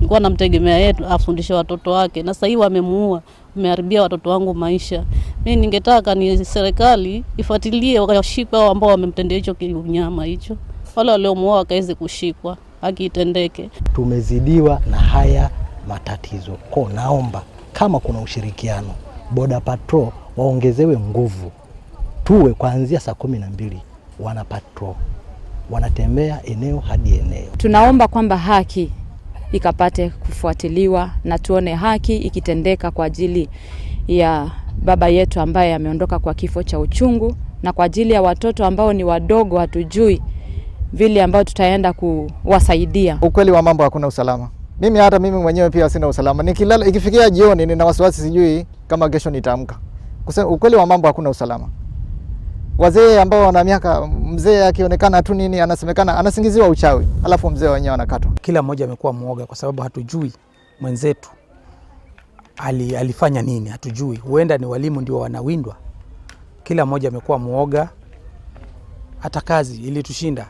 Nilikuwa namtegemea yeye afundishe watoto wake, na sasa hivi wamemuua, wameharibia watoto wangu maisha. Mimi ningetaka ni serikali ifuatilie, wakashikwa hao ambao wamemtendea hicho kiunyama hicho, wale waliomuua wakaweze kushikwa, haki itendeke. Tumezidiwa na haya matatizo, kwa naomba kama kuna ushirikiano, border patrol waongezewe nguvu, tuwe kuanzia saa 12 wana patrol wanatembea eneo hadi eneo. Tunaomba kwamba haki ikapate kufuatiliwa na tuone haki ikitendeka kwa ajili ya baba yetu ambaye ameondoka kwa kifo cha uchungu, na kwa ajili ya watoto ambao ni wadogo, hatujui vile ambao tutaenda kuwasaidia. Ukweli wa mambo, hakuna usalama. Mimi hata mimi mwenyewe pia sina usalama. Nikilala ikifikia jioni nina wasiwasi, sijui kama kesho nitaamka. Kusema ukweli wa mambo, hakuna usalama. Wazee ambao wana miaka, mzee akionekana tu nini, anasemekana anasingiziwa uchawi, alafu mzee wenyewe anakatwa. Kila mmoja amekuwa mwoga kwa sababu hatujui mwenzetu alifanya nini, hatujui. Huenda ni walimu ndio wanawindwa. Kila mmoja amekuwa mwoga, hata kazi ilitushinda.